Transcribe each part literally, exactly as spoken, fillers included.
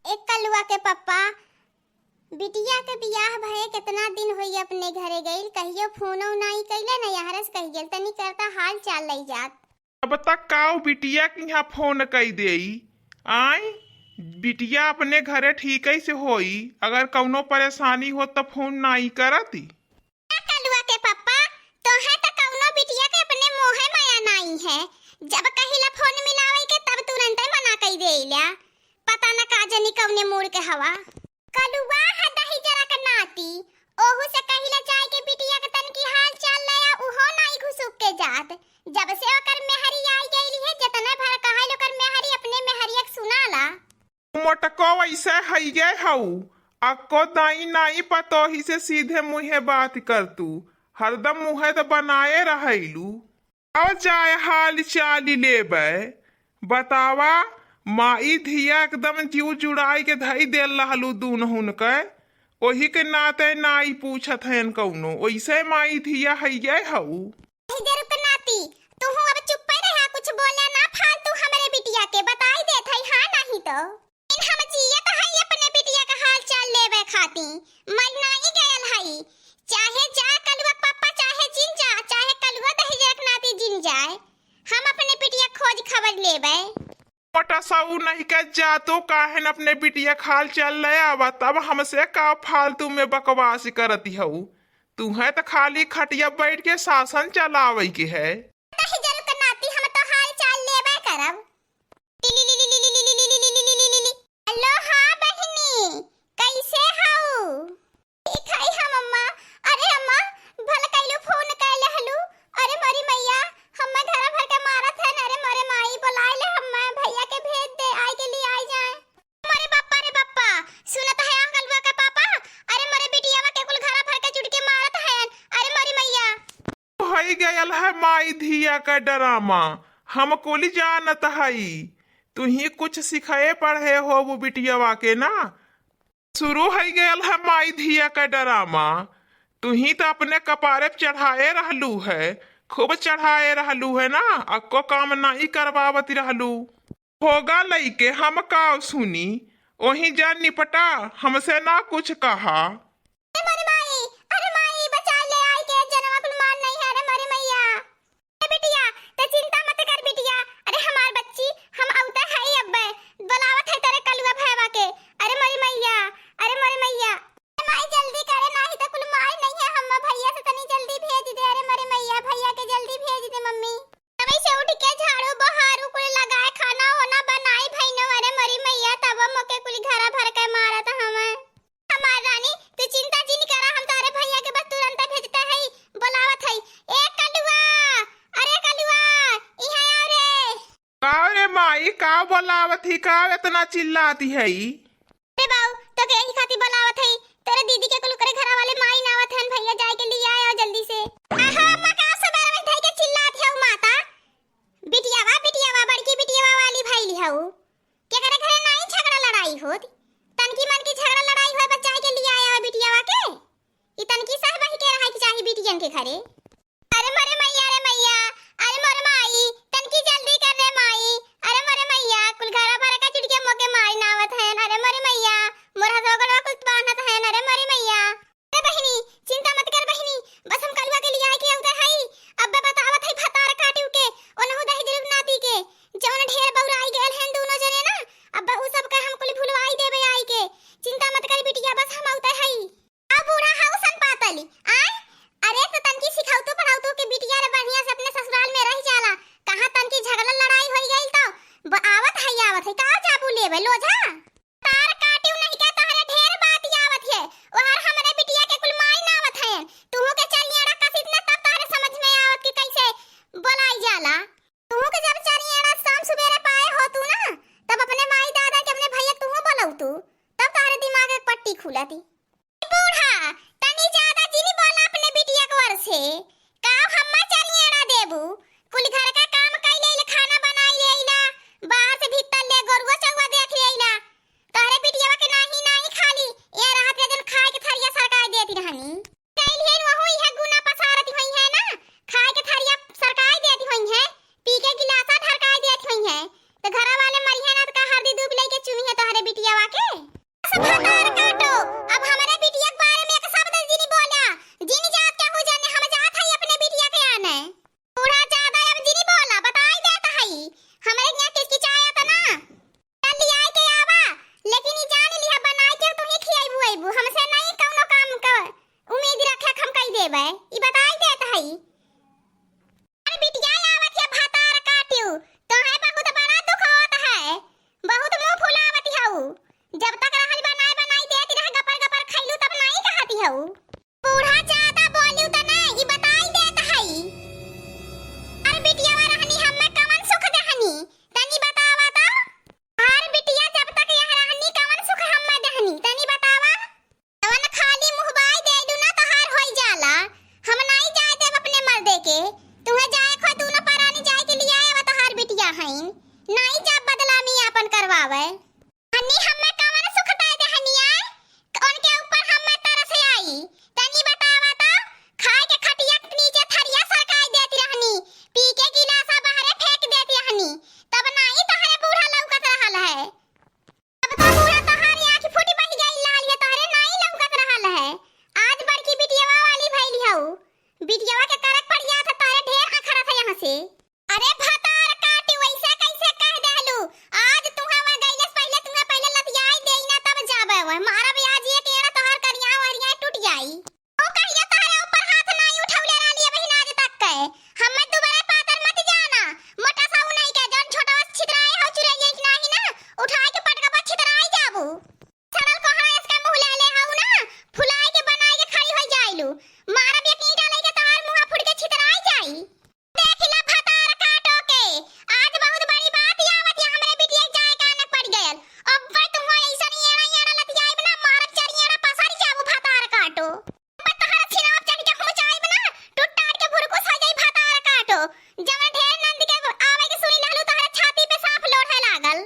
ए कलुआ के पप्पा, बिटिया के बियाह भये केतना दिन होई अपने घरे गइल, कहियो फोनो नाई कइले, न यहरस कहि गेल, तनी करता हाल चाल लई जात। अब तक का उ बिटिया के यहाँ फोन कई देई? आय, बिटिया अपने घरे ठीकै से होई, अगर कउनो परेशानी होत त फोन नाई करती। ए कलुआ के पप्पा, तोहे त कउनो बिटिया के अपने मोहे माया नाई है। जब कहिला फोन मिलावै के, तब तुरंतै मना कइ देइला। पता न का जनी कउने मूड़ के हवा। कलुआ ह दहिजरा के नाती, ओहू से कहिला जाए के बिटिया के तनकी हाल चाल ले आ, उहो नाई घुसुक के जात। जब से ओकर मेहरी आई गइली है, जतने भर कहल ओकर मेहरी अपने मेहरिया के सुनाला। मोटको वैसे हइये हऊ, अक्को दाई नाई पतोही से सीधे मुँहे बात कर तू, हरदम मुँहे त बनाए रहैलू। आओ जाए हाल चाल लेबै, बतावा, माई धिया एकदम जीव जुड़ाई के धई देल रहलू दूनहुन के, ओही के नाते नाई पूछत हयन कउनो, ओइसे माई धिया हइये हऊ। ए जरू के नाती, तुहू अब चुप्पे रहा, कुछ बोला ना फालतू हमरे बिटिया के, बताई देत हई, हाँ नाहीं तो। इन हम जियत हई अपने बिटिया का हाल चाल लेवे खाती, मर नाई गयल हई। चाहे जा कलुआ के पप्पा, चाहे जिन जा, चाहे कलुआ दहिजरा के नाती जिन जाए, हम अपने बिटिया खोज खबर लेवे। मोटा सऊ नहीं के जा, तू काहे न अपने बिटिया का हाल चाल ले आवा, तब हमसे का फालतू में बकवास करती हऊ। तुहे त खाली खटिया बैठ के शासन चलावे के है। दहिजरू के नाती, हम तो हाल चाल लेबे करब। हेलो, हाँ बहिनी, कैसे हऊ? ठीक है हम अम्मा। अरे अम्मा, भल कैलू फोन कैले हलू। अरे मोरी मैया, हम्मे घरा भर के मारत है न। अरे मोरे माई, बोलाए ले हम्मे, भैया के भेज दे, आए के लिए आई जाए। मोरे बप्पा रे बप्पा, सुनत है आ कलुआ के पापा, अरे मोरे बिटियावा के कुल घरा भर के जुट के मारत है। अरे मोरी मैया। होइ गयल है माई धिया का डरामा, हम कुल जानत हई। तुही कुछ सिखाए पढ़े हो वो बिटियावा के ना। शुरू होइ गयल है माई धिया का डरामा। तुही त अपने कपारे पे चढ़ाए रहलू है, खूब चढ़ाए रहलू है ना, अक्को काम नाई करवावत रहलू। होगा लइके हम काव सुनी, ओही जा निपटा, हमसे ना कुछ कहा। अरे मोरे माई, अरे माई, बचा ले आई के जनवा कुल मान नहीं है, अरे मोरे मैया। ए बिटिया, ते चिंता मत कर बिटिया, अरे हमार बच्ची, हम अउते हई अब्बे, बोलावत है तेरे कलुआ भैवा के। अरे मोरे मैया, अरे मोरे मैया। ए माई जल्दी करे, नाही त कुल माई नहीं है, हम भैया से तनी जल्दी भेज दे, अरे मोरे मैया, भैया के जल्दी भेज दे मम्मी। तबे से उठ के झाड़ू बहारू कुल लगाए, खाना होना बनाई भइनो, अरे मोरी मैया, तब मोके कुल घरा भर के मारत हवे। हमार रानी, तू चिंता जिन करा, हम तोहरे भैया के बस तुरंत भेजते हई, बोलावत हई। ए कलुआ, अरे कलुआ, इहाँ आओ रे। का रे माई, का बोलावत ही, का एतना चिल्लाती हई? अरे बाऊ, तोके यही खातिर बोलावत हई, तोरे दीदी के कुल ओकरे घरा वाले माई नावत हन, भैया जाए के लिए आए आओ जल्दी से। आहो अम्मा, का सबेरे में धई के चिल्लात हऊ माता? बिटियावा, बिटियावा, बड़की बिटियावा वाली भइली हऊ। केकरे घरे नाई झगड़ा लड़ाई होत? तनकी मन की झगड़ा लड़ाई होए, बस जाए के लिए आए आओ बिटियावा के। ई तनकी सह बही के रहे के चाही बिटियन के घरे। अरे मोरे मैया रे मैया, अरे मोरे माई, तनकी जल्दी कर रे माई। अरे मोरे मैया, कुल घरा भर का चुड़किया मोके मारी नावत हयन। अरे मोरे मैया, मोर हथवा गोड़वा कुल बांधत हयन। अरे मोरे मैया। अरे बहिनी, चिंता मत कर बहिनी, बस हम कलुआ के लियाए के अउते हई। अब्बे बतावत हई भतार काटिउ के, ओनहु दहिजरू नाती के, जवन ढेर बउराई गयल हयन दूनो जने ना, अब्बे उ सब के हम कुल भुलवाई देबे आई के। चिंता मत कर बिटिया, बस हम अउते हई। अब बूढ़ा हऊ सन पातली, आय? अरे त तनकी सिखौतू पढ़ौतू के बिटिया रे बढ़िया से अपने ससुराल में रह जाला। कहाँ तनकी झगड़ा लड़ाई होई गइल त ब-, आवत है, आवत है। का जाबू लेबे लोझा? तार काटिउ नहीं के तोहरे ढेर बात आवत है। ओहर हमरे बिटिया के कुल माई नावत हैं। तुहू के चरियाड़ा कसित ना तब तोहरे समझ में आवत कि कैसे बोलाई जाला। तुहू के जब चरियाड़ा शाम सुबेरे पाए हो तू ना, तब अपने माई दादा के अपने भैया तुहू बोलऊ तू, तब तोहरे दिमाग के पट्टी खुलती। बूढ़ा, तनी ज्यादा जिनी बोला अपने बिटिया के वर से। का हम्मा चरियाड़ा देबू? कुल घर का काम कई लेइला, खाना बनाई लेइला, बाहर से भीतर ले गोरुआ चौवा देख लेइला। तोहरे बिटियावा के नाही, नाही खाली, ये रात के जन खाए के थरिया सरकाए देती रहनी। कइल है वहू इहे गुना पसारती होई है ना, खाए के थरिया सरकाए देती होई है, पी के गिलासा ढरकाए देती होई है, तो घरा वाले मरी है ना तो का हरदी दूब लेके चुनी है तोहरे बिटियावा। आके? बस भतार काटो, अब हमरे बिटिया के बारे में एक शब्द जिनी बोला। जिनी जात केहू जाने, हम जात हई अपने बिटिया के आने। बूढ़ा ज्यादा अब जिनी बोला, बताई देत हई। हमरे यहाँ किचकिचाया त ना। चल लियाई के आवा, लेकिन ई जान लिहा बनाई के तुही खियाइबू अइबू। हमसे नहीं कौनो काम क उम्मीद रखे हम कई देबे। ई बताई देत हई। अरे बिटिया आवत है भतार काटियो, तोहे बहुत बड़ा दुख होत है, बहुत मुंह फुलावत हऊ। जब तक रहल बनाए बनाई देत रह, गपर गपर खैलू तब नाई कहती हऊ। बूढ़ा ज्यादा बोलू त ना, ई बताई देत हई। अरे बिटियावा रहनी हम्मे कवन सुख देहनी, तनी बतावा त। अरे बिटिया जब तक यह रहनी कवन सुख हम्मे देहनी, तनी बतावा। जवन खाली मुँह बाई देलू ना तोहार होई जाला। हम नाई जाए देब अपने मर्दे के। तुहे जाए खो दूनो परानी जाए के लियाए आवा तोहार बिटिया हईन। नाई जाब बदलामी आपन करवावे। हनी हम्मे कवन सुख दे देहनी आए? उनके ऊपर हम्मे तरस आई। तनी बतावा त, खाए के खटिया के नीचे थरिया सरकाई देत रहनी, पी के गिलासा बाहरे फेंक देत रहनी, तब नाई तोहरे बूढ़ा लौकत रहल है। अब तो पूरा तोहार आँखी फूटी बहि गई लाल, ये तोहरे नाई लौकत रहल है। आज बड़की बिटियावा वाली भइली हऊ। बिटियावा के करक पड़ जात है, तोहरे ढेर अखरत है यहाँ से। अरे भतार काटी, वैसा कैसे कह देहलू? आज तुहा वहाँ गइले से पहले, तुहा पहले लतियाई देई ना, तब जाबे वह। मारब आज एक एड़ा तोहार करिया वरिया टूट जाई। ओ कहिया तोहरे ऊपर हाथ नाई उठौले रहली बहिन आज तक के। हम्मे दुबरे पातर मत जाना। मोटा साहू नहीं के जौन छोटवा छितराए हो चुरैया के नाही ना, उठाए के पटकबा छितराए जाबू। सड़ल कोहड़ा इसके मुँह ले ले हऊ ना, फुलाए के बनाए के खड़ी हो जाइलू। मारब एक ईंटा लेके तोहार मुँह फुट के छितराए जाई। देखिला भतार काटो के, आज बहुत बड़ी बात आवत या हमरे बिटिया के जाए के आने पड़ गयल। अब तुहो ऐसन एड़ा एड़ा लतियाइब ना, मारब चरियाड़ा पसर जाबू भतार काटो। अब तोहरा छिनाप चढ़ के हुचाइब ना, टूट टाट के भुरकुस हो जाई भतार काटो। जवन ढेर नंद के आवे के सुनी लहलू, तोहरे छाती पे सांप लोढ़े लागल।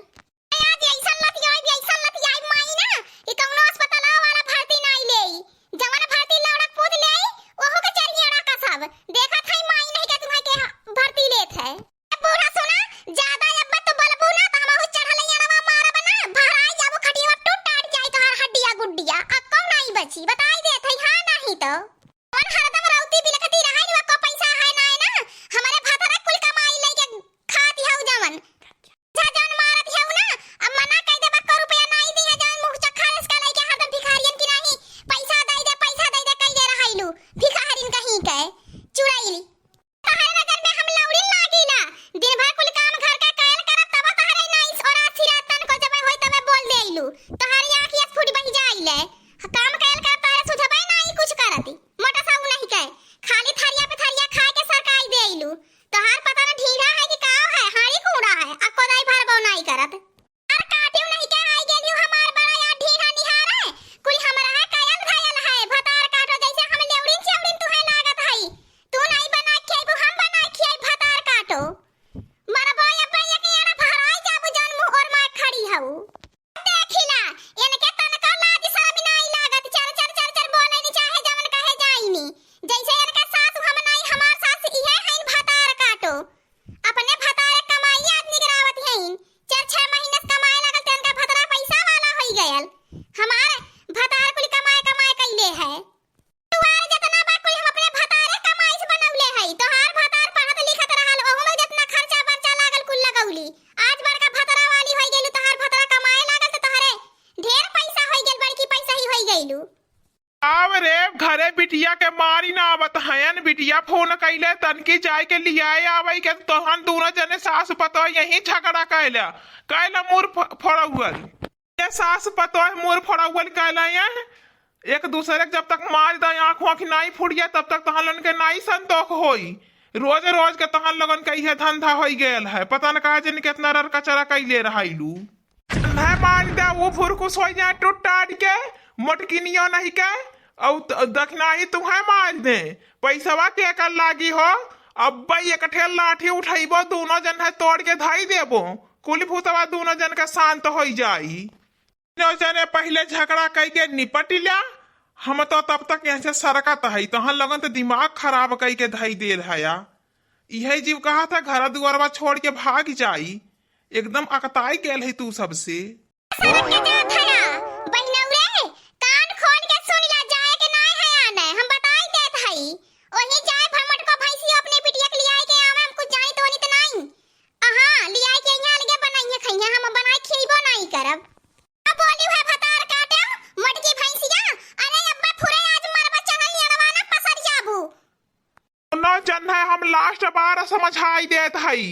आज ऐसन लतियाई, ऐसन लतियाई माई ना, ई कौनो अस्पताल वाला भर्ती नाई लेई। जवन भर्ती लौड़क पूत लेई, ओहू के चरियाड़ा कसब। देखत है माई नहीं के तुम्हें के भर्ती लेत है। ए बूढ़ा सुना, ज्यादा अब तो बोलबू ना, तो हम चढ़ल अड़वा मारब ना, भराई जाबू खटिया टूट टाट जाई तोहार हड्डिया गुड्डिया, अब कौन आई बची, बताई देत है, हाँ नहीं तो। कौन हरदम रौती बिलखती रहे, नुआ को पैसा है ना, है ना, हमारे भतरा कुल कमाई लेके खाती हऊ जवन। जा जौन मारत हऊ ना, अब मना कइ देबा, एको रुपया नाई दिहे, जौन मुँह चखा रस का लइके हरदम भिखारियन की नाही, पैसा दइ दे, पैसा दइ दे, कइले रहइलू, भिखारिन कहीं के, चुड़ैली। तहरे नजर में हम लौड़िन लागिला, दिन भर कुल काम घर का कयल करब, तब तहरे नाई और आशीर्वाद तन को जब होई तबे बोल देइलू, तहरे आँखिया फूट बहि जाइले, काम कयल करब तहरे सुझबे नाई कुछ करती, मोटा साहू नहीं के, खाली थरिया पे थरिया खाए के सरकाई देइलू, तोहार पता न ढीढ़ा है कि का है, हाड़ी कूड़ा है, आ कोदाई भर बौनाई करत। भतार काटियो नहीं के आई गेलियो हमार बड़ा यार ढीढ़ा निहारे, कुल हमरा है कायल धायल है, भतार काटो जैसे हम लेवड़िन चेवड़िन तुहे लागत हई, तू नहीं बना खियाइबू हम बना खियाई भतार काटो। मरबो अब्बा एक एड़ा भराई जाबू जौन मुँह ओर मार खड़ी हऊ। देखिला, इनके तनको लाज शरम नाई लागत, चर चर चर चर बोलेनी चाहे जवन कहे जाइनी। जैसे इनके सास हम नाई, हमार सास इहे हईन भतार काटो। अपने भतारे कमाई आदमी गिरावत हईन। चार छह महीने से कमाए लागल त इनका भतरा पैसा वाला होई गयल। हमार भतार कुल कमाए कमाए कइले है। दुआर जतना बा कुल हम अपने भतारे कमाई से बनौले हई। तोहार भतार पढ़त लिखत रहल, ओहू में जतना खर्चा बर्चा लागल कुल लगौली। आज बड़का भतरा वाली होई गेलू, तोहार भतरा कमाए लागल त तोहरे ढेर पैसा होई गेल, बड़की पैसा ही होई गइलू। आव रे, घरे बिटिया के मारी ना आवत हयन, बिटिया फोन कइले तनकी जाए के लियाए आवई के, तोहन दूनो जने सास पतोह यही झगड़ा कइले, कइले मुर फ-, फोड़ौल। ये सास पतोह मुर फोड़ौल कहले हैं, एक दूसरे के जब तक मार दे, आँख वाँख नाई फूट जाए, तब तक तहन लोगन के नाई संतोष होई। रोज रोज के तहन लोगन के इहे धंधा होई गयल है। पता न कहा जन कितना रर कचरा कइले रहइलू। है मार दे, वो फुरकुस होई जाए टूट टाट के, मोटकिनियो नहीं के, औ त-, दखिनाही तुहे मार दे। पैसवा के कर लागी हो, अब्बे एक ठे लाठी उठइबो, दूनो जन है तोड़ के धई देबो, कुल भूतवा दूनो जन के शांत होई जाई। तीनों जने पहिले झगड़ा कइके निपटि ल्या, हम तो तब तक यहाँ से सरकत हई, तहन लोगन त दिमाग खराब कइके धई देल हया। इहे जीव कहत है घर दुआरवा छोड़ के भाग जाई, एकदम अकताई गयल है तू सबसे। सरक के जात हया, बहिनऊ रे, कान खोल के सुन ला, जाए के नाय है आने, हम बताई देत हई। ओही जाए भर मोटको भैंसियो अपने बिटिया के लियाई के आवे, हम कुछ जानी तोनी त नाई। अहाँ, लियाई के यहाँ अलगे बनाइए खइया, हम बनाई खियबो नाई करब। अब बोली है भतार काटे, मोटकी भैंसिया, अरे अब्बा फुरे आज मरबा चढ़ल नियरवा ना पसर जाबू। दोनों जन है, हम last बार समझाई देत हई,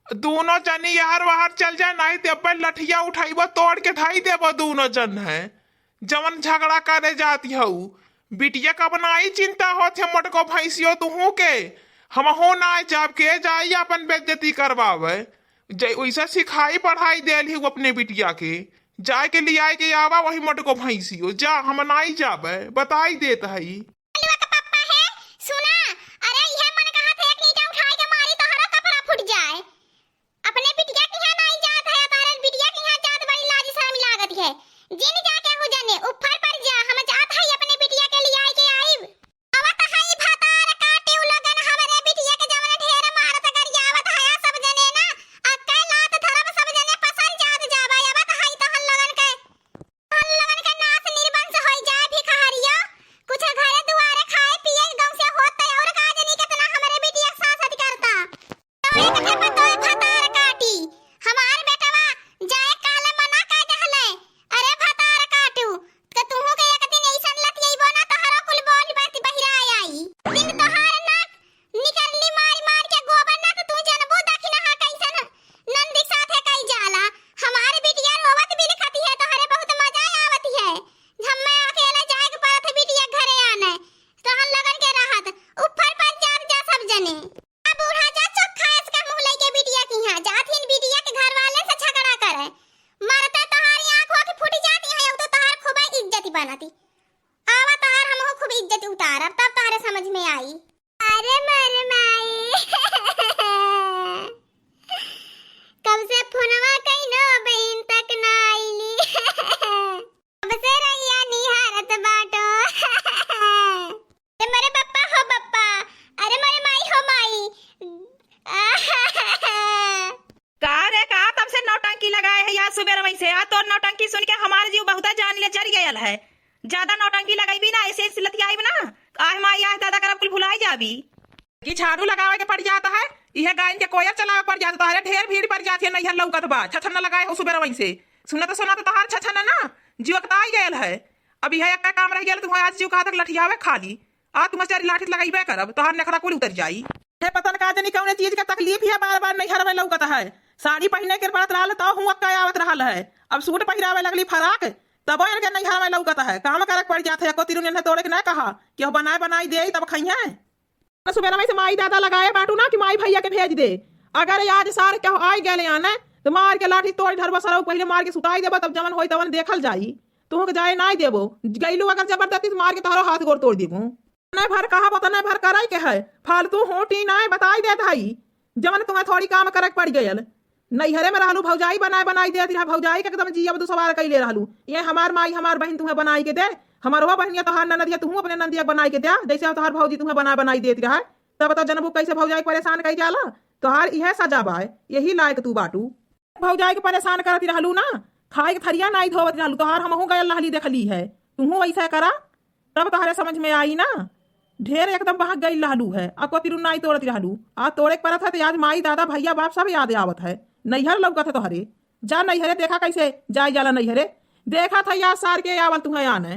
दोनों जनी यहर वहर चल जाए, नाहीं ते अब्बे लठिया उठाइबो, तोड़ के धाई देबो दोनों जन है। जवन झगड़ा करे जाती हऊ, बिटिया का बनाई चिंता होत है मोटको भैंसियो तुहू के, हमहू ना जाब के जाई अपन बेइज्जती करवावे। जै ओइसे सिखाई पढ़ाई देल ही अपने बिटिया के, जाए के लियाए के आवा वही मोटको भैंसियो, जा हम नाई जाबे, बताई देत हई। कलुआ के पप्पा है, सुना, अरे इहे मन कहा थे एक ईंटा उठाए के मारी तोहरो कपड़ा फूट जाए। अपने बिटिया के यहाँ नाई जात है, तोहरे बिटिया के यहाँ जात बड़ी लाज शर्म लागत है। जिन जाके हो जने, ऊपर पर जा, हम जात है अपने बिटिया के लियाए के आइब। आवत हई भतार काटी उ लोगन हमरे बिटिया के जवन ढेर मारत गरियावत हया सब जने ना, अक्के लात धरब सब जने पसर जात जाबा। आवत हई तोहन लोगन के, तोहन लोगन के नाश निर्वंश होई जाए भिखारियो। कुछ घरे दुआरे खाए पिए गाँव से होत त और का जनी केतना हमरे बिटिया के साथ करता। तो एक ठे पतोय भतार काटी, हमार बेटवा जाए काले मना कर दहले। अरे भतार काटू, त तुहू के एक दिन ऐसन लतियैबो ना, तोहरो कुल बोल बात बहिरा आई। दिन तोहार ना निकलली मार मार के गोबर ना, त तू जनबू दखिनहा कैसन नंदी साथे कई जाला। हमार बिटिया रोवत बिलखती है, तोहरे बहुत मजा आवत है। हम्मे अकेले जाए के पड़त है बिटिया घरे आने, तोहन लगन के रहत ऊपर पर जात जा सब जने। आ बूढ़ा जा चोखा ऐस का मुँह लइके बिटिया की यहाँ जात हिन, बिटिया के घर वाले से झगड़ा करे। मरता तोहारी आँख वाँख फूट जाती है, अब तो तोहार खूब इज्जत बनती। आवा तोहार हमहू खूब इज्जत उतारब, तब तोहरे समझ में आई। अरे मोर माई, कब से फोनवा कइनो बहिन तक ना आइली। कब से रहिया निहारत बाटो। अरे मोरे बप्पा हो बप्पा, अरे मोरे माई हो माई। का रे, का तब से नौटंकी लगाए है यार सुबेर वहीं से? आ तोर नौटंकी सुन के हमार जीव बहुता जान ले जर गयल है। ज्यादा नौटंकी लगइबी ना, ऐसे ऐसे लतियाइब ना, आह माई आह दादा करब कुल भुलाई जाबी। कि झाड़ू लगावे के पड़ जात है, इहे गायन के कोयर चलावे पड़ जात है। ढेर भीड़ पड़ जात है, नैहर लौकत बा, छछन लगाए हो सुबेर वहीं से। सुनत सुनत तोहार छछन ना, जीव अकताई गयल है। अब इहे एक्का काम रह गयल, तुहैं आज जीव कहा तक लठियावे खाली। आ तुम चारी लाठी लगइबे करब, तोहार नखरा कुल उतर जाई। हे पता न का जनी कौने चीज के तकलीफ है, बार बार नैहर में लौकत है। साड़ी पहिने के पड़त रहल, तब हुआँ का आवत रहल है। अब सूट पहिरावे लगली फराक, तबो इनके नैहर में लौकत है। काम करे के पड़ जात है, एको तिरुन इन्हें तोड़े के ना कहा कि अब बनाए बनाई दे, तब खइहें। सुबेरा में से माई दादा लगाए बाटू ना कि माई भैया के भेज दे। अगर आज सार के आई गए आने, तो मार के लाठी तोड़ धरबो सरऊ, पहले मार के सुताई देबो, तब जवन होई तवन देखल जाई। तुहू के जाए नाई देबो, गइलू अगर जबरदस्ती से मार के तोहरो हाथ गोड़ तोड़ देबो। ओतने भर कहब, ओतने भर करइ के है, फालतू होटी नाय बताई देत हई। जवन तुम्हें थोड़ी काम करक पड़ गयल। नैहरे में रहलू, भौजाई बनाए बनाई देत रहा, भौजाई के एकदम जियब दुसवार कइले रहलू। ये हमार माई, हमार बहिन तुम्हें बनाई के दे, हमारवा बहिनिया तोहार ननदिया, तुहू अपने ननदिया बनाई के दे, जैसे तोहार भौजी तुम्हें बनाए बनाई देत रहा। तब तो जनबू कैसे भौजाई परेशान कई जाला, तोहार इहे सजा बाय, यही लायक तू बाटू। भौजाई के परेशान करत रहलू ना, खाए के थरिया नाई धोवत रहलू, तोहार हमहू गयल रहली देखली है, तुहू वैसे करा, तब तोहरे समझ में आई ना। ढेर एकदम बहक गई रहलू है, आ कोतिरू नाई तोड़त रहलू, आज तोड़े के परत है तो आज माई दादा भैया बाप सब याद आवत है, नैहर लौकत है तोहरे। जा नैहरे, देखा कैसे जाए जाला नैहरे, देखा था याद सार के आवल तुहैं आने।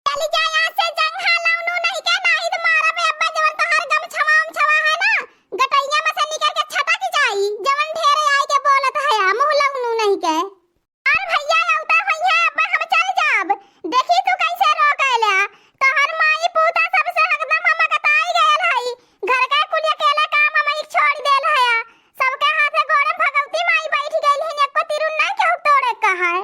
चली जा यहाँ से, जंघा लौनू नहीं के, नाही तो मारब अब्बा, जवन तोहार गमछवा उमछवा है ना, गटैया में से निकर के छटक जाई, जवन ढेर आई के बोलत है, मुँह लौनू नहीं के। और भैया औता होइहे, अब्बा हम चल जाब, देखी तू कैसे रोकेला, तोहर माई पूता सबसे हकदम हम अकताई गयल हई, घर का कुल अकेला काम हम एक छोड़ देल है, सबके हाथे गोड़े भगवती माई बैठ गइल हिन, एको तिरुन ना केहू तोड़े कहे।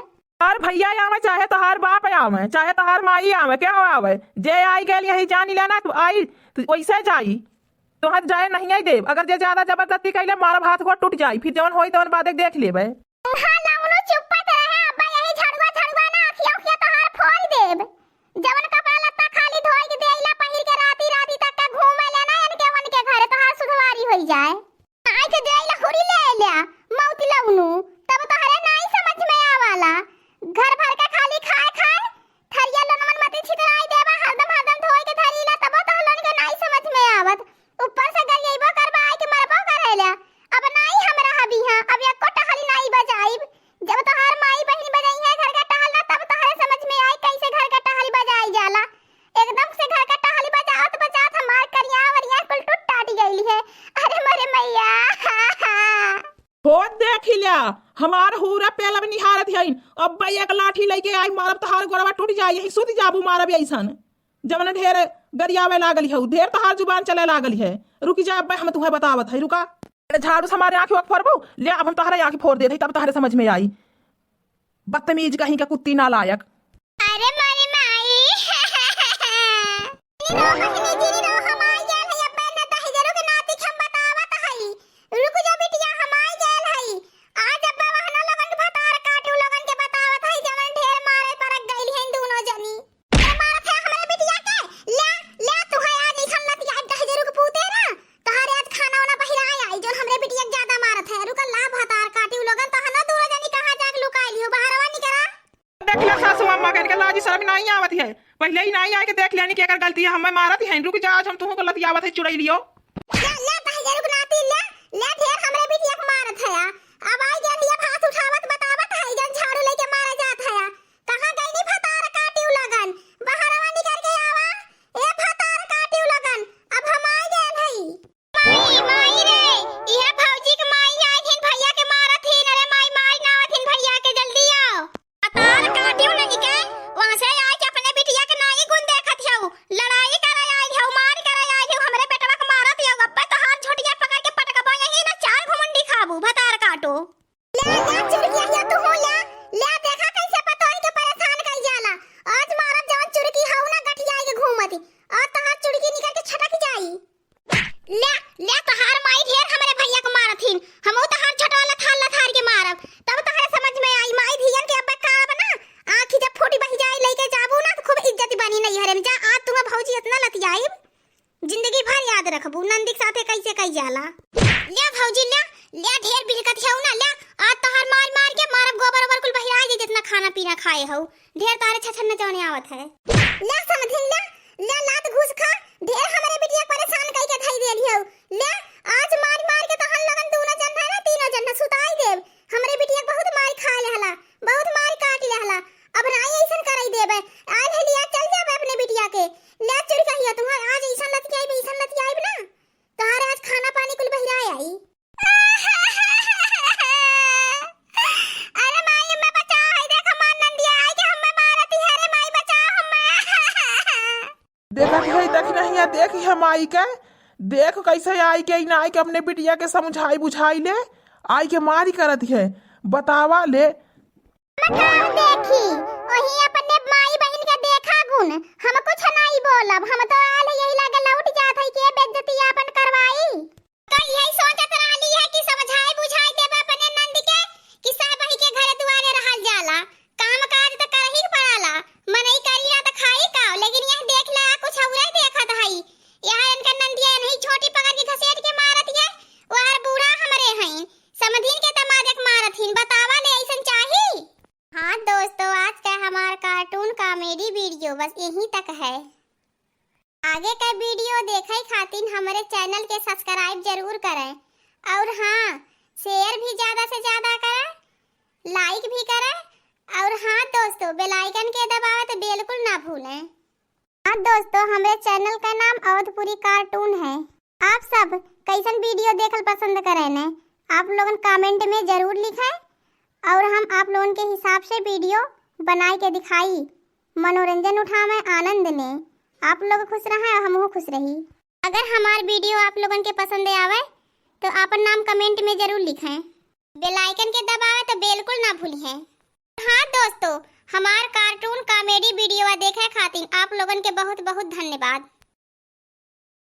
तोहार भैया आवे, चाहे तोहार बाप आवे, चाहे तोहार माई आवे, केहू आवे, जे आई गइल यही जानी लेना, तू आई, तू वैसे जाई, तोहर जाए नहीं आई देब। अगर जे ज्यादा जबरदस्ती कइले, मारब, हाथ गोड़ टूट जाई, फिर जवन होई तवन बादे देख लेबे। हाँ, लौनो चुप्पत रहे, अब्बा यही झड़ुआ, झड़ुआ ना अखिया, उखिया तोहार फोड़ देब। जवन कपड़ा लत्ता खाली धोई के देइला, पहिर के राती, राती तक का घूमे लेना, इनके, उनके घरे, तोहार के देई लहुरी ले ल्या, मौत लौनू, तब तोहरे नाई समझ में आवाला। घर भर के खाली खाए खाए, थरिया लोनमन मती छितराई देबा, हरदम हरदम धोई के धरी ला, तबो तोहलोन के नाई समझ में आवत। ऊपर से गरियइबो करबा, आइ के मरबो करेला। अब नाई हम रहबी हाँ, अब एको टहली नाई बजाइब। जब तोहार माई बहिन बजइहे घर का टहल ना, तब तोहरे समझ में आई कैसे घर का टहल बजाई जाला। एकदम से घर का टहल बजावत बजावत हमार करिया वरिया कुल टूट टाट गइल है। अरे मोरे मैया। हो देखि ल्या, हमार हूरा पेलब निहारत हइन। अब्बे एक लाठी लइके आई, मारब तोहार गोड़वा टूट जाई, यहीं सुत जाबू, मारब अइसन। जवन ढेर गरियावे लागल हऊ, ढेर तोहार जुबान चले लागल है। रुकि जा, अब्बे हम तुहैं बतावत है, रुका। अरे झाड़ू से हमारे आँखी वक फोड़बू, ले अब हम तोहरे आँखी फोड़ देत है, तब तोहरे समझ में आई। बदतमीज कहीं का, कुत्ती नालायक। अरे मोरी माई। जिनी रहो बहिनी, जिनी रहो, हम आइ गइल हई, अब्बे न दहिजरू के नाती के हम बतावत हई। रुक जा बिटिया, हम आइ गइल हई। आज अब्बे वहनो लोगन के भतार काटू लोगन के बतावत हई, जवन ढेर मारे परक गइल हईन दूनो जनी। अरे मारत है हमरे बिटिया के, ले, ले तू है आज अइसन लतियाई दहिजरू के पूते ना, तोहरे आज खाना वाना पहिराए आई, जौन हमरे बिटिया के ज्यादा मारत है। रुक ला भतार काटू लोगन, तहनो दूनो जनी कहाँ जाके लुकाई लियो, बहरवा निकरा। देख ले सासू अम्मा के, इनके लाज शरम नाहीं आवत है। पहिले ही नाहीं आइके देख लेनी कि एकर गलती है, हमें मारत है। रुक जा, आज हम तुहू को लतियावत है चुड़ैलियो। ले, ले, पहिले रुक नाती, ले, ले, ढेर हमरे बिटिया के मारत है। अब आइ गइल है, हाथ उठावत बतावत है, जन झाड़ू लइके मारे जात है। कहाँ गइनी भतार काटी उ लगन? बहरवा निकर के आवा, ए भतार काटी उ लगन, अब हम आइ गइल हई। माई, माई रे, इहे भौजी के माई आइथिन, भइया के मारथिन। अरे माई, मारी ना आवथिन भइया के, जल्दी आओ। भतार काटियो नहीं के, वहाँ से आइके अपने बिटिया के नाई गुण देखत हऊ, लड़ाई करे आइल हऊ, मार करे आइल हऊ, हमरे बेटवा के मारत हऊ, अब्बे तोहार झोटिया पकड़ के पटकबा यहीं ना चार घुमुंडी खाबू, भतार काटो। ले, ले, चुरकिया, ये तू हो, ले, ले, देखा कैसे पतोही के परेशान कई जाला। आज मारब जवन चुरकी हऊ ना गठियाई के घूमत, और तोहार चुरकी निकल के छटक जाई। ले, ले, तोहार माई ढेर हमरे भइया के मारथिन, हमहू तोहार छोटवा लथार लथार के मारब, तब तोहरे समझ में आई। माई धियन के अब्बे का बना, आँखी जब फूटी बहि जाई, लइके जाबू ना, तो खूब इज्जत बनी नैहरे में। जा, आज तुम्हें भौजी इतना लतियाई, जिंदगी भर याद रखबू, नंदी के साथे कैसे कई जाला। ले भौजी, ले, ले, ढेर बिलकत हऊ ना, ले, आज तोहार मार मार के मारब, गोबर ओबर कुल बहिराइ जाई, जितना खाना पीना खाए हऊ, ढेर तोहरे छछन न जौने आवत है। ले समधिन, ले, ले लात घूस खा, ढेर हमरे बिटिया के परेशान कई के धई देली हऊ। ले, आज मार मार के तोहन लोगन दूनो जन है ना, तीनो जन है, सुताई देब। हमरे बिटिया के बहुत मार खा लेहला, बहुत मार काट लेहला, अब नाई अइसन करई देबे। आइल है लिया, चल जाबे अपने बिटिया के। ले चुरकहिया, तुम्हार आज अइसन लतियाइब, अइसन लतियाइब ना, तोहार आज खाना पानी कुल बहिराए आई। अरे माई, हमें बचाओ, है देख हमार नंदिया आई के हमें मारती है, अरे माई बचाओ हमें। देखत है, देख नहीं है, देख है माई के, देख कैसे आई के, इनाई के अपने बिटिया के समझाई बुझाई ले, आई के मारी करत है, बतावा ले। बताओ देखी, वही अपने माई बहिन के देखा गुण, हम कुछ नहीं बोलब, हम तो आल यही लागे लौट जात है के बेइज्जती आपन करवाई। तो यही सोचत रहली है कि समझाई बुझाई देबे अपने नंद के कि सब बही के घरे दुआरे रहल जाला, काम काज त करही के पड़ाला, मनई करी ना त खाई का, लेकिन यह देख ले कुछ औरे देखत हई। यार इनकर नंदिया नहीं छोटी पकड़ के घसेट के मारत है, वो हर बूढ़ा हमरे हई, समधिन के दमाद एक मारत हिन, बतावा ले अइसन चाही। हाँ दोस्तों, आज का हमार cartoon comedy video बस यहीं तक है। आगे का video देखे खातिर हमरे channel के subscribe जरूर करें और हाँ, share भी ज्यादा से ज्यादा करें, like भी करें और हाँ दोस्तों, bell icon के दबावे तो बिल्कुल ना भूलें। हाँ दोस्तों, हमरे channel का नाम अवधपुरी cartoon है। आप सब कैसन video देखल पसंद करेने, आप लोगन comment में जरूर लिखें और हम आप लोगन के हिसाब से video बनाए के दिखाई। मनोरंजन उठावें, आनंद लें। आप लोग खुश रहें और हमहू खुश रही। अगर हमार video आप लोगन के पसंद आवे तो आपन नाम comment में जरूर लिखें। Bell icon के दबावे तो बिल्कुल ना भूलिहें। हाँ दोस्तों, हमार cartoon comedy video देखे खातिर आप लोगन के बहुत बहुत धन्यवाद।